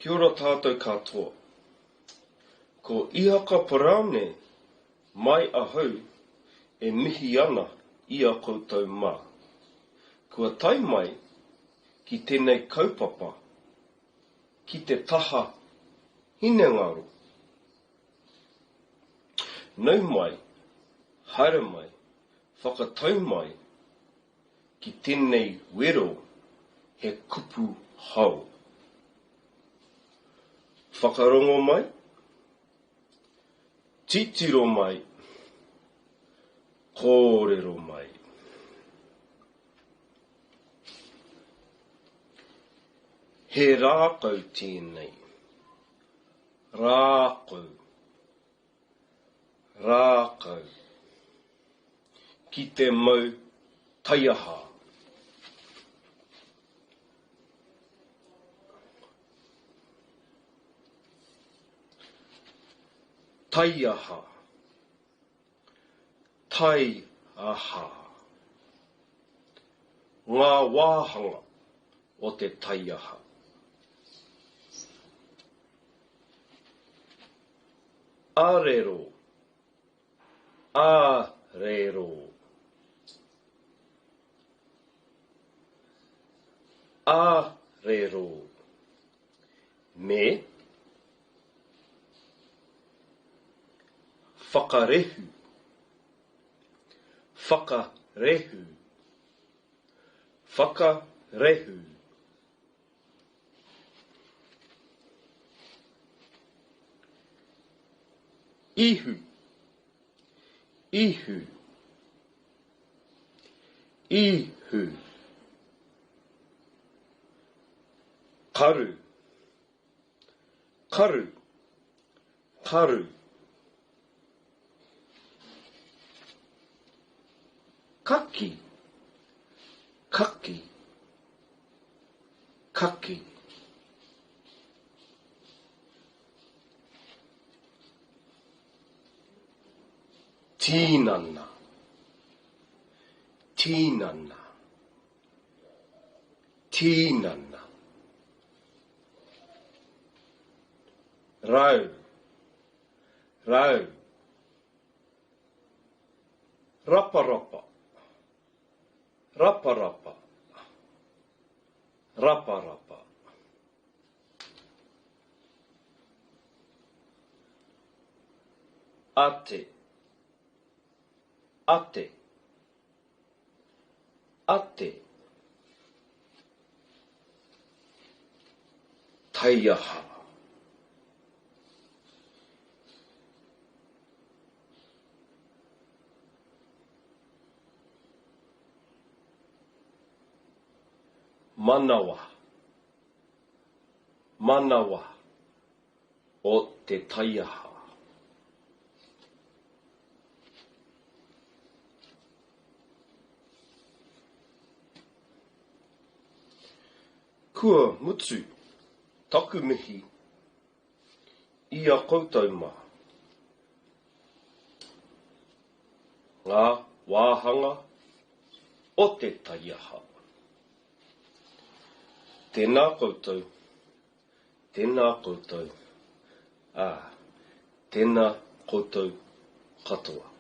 Kia ora tātou katoa. Ko Ihaka Paraone mai ahau e mihi ana i a koutou mā. Kua tae mai ki tenei kaupapa ki te taha hinengaro. Nau mai, haere mai, whakatau mai ki tenei wero he kupu hou. Whakarongo mai, titiro mai, kōrero mai. He rākau tēnei. Rākau. Rākau. Ki te mau taiaha. Taiaha. Taiaha. Ngā wāhanga o te taiaha. Arero. Arero. Arero. Me. Whakarehu. Whakarehu. Whakarehu. Ihu. Ihu. Ihu. Karu. Karu. Karu. Kaki. Kaki. Kaki. Tīnana. Tīnana. Tīnana. Rau. Rau. Raparapa. Raparapa. Raparapa. Ate. Ate. Ate. Taiaha. Manawa. Manawa o te taiaha. Kua mutu taku mihi i a koutou mā. Ngā wāhanga o te taiaha. Tēnā koutou, tēnā koutou, ā, tēnā koutou katoa.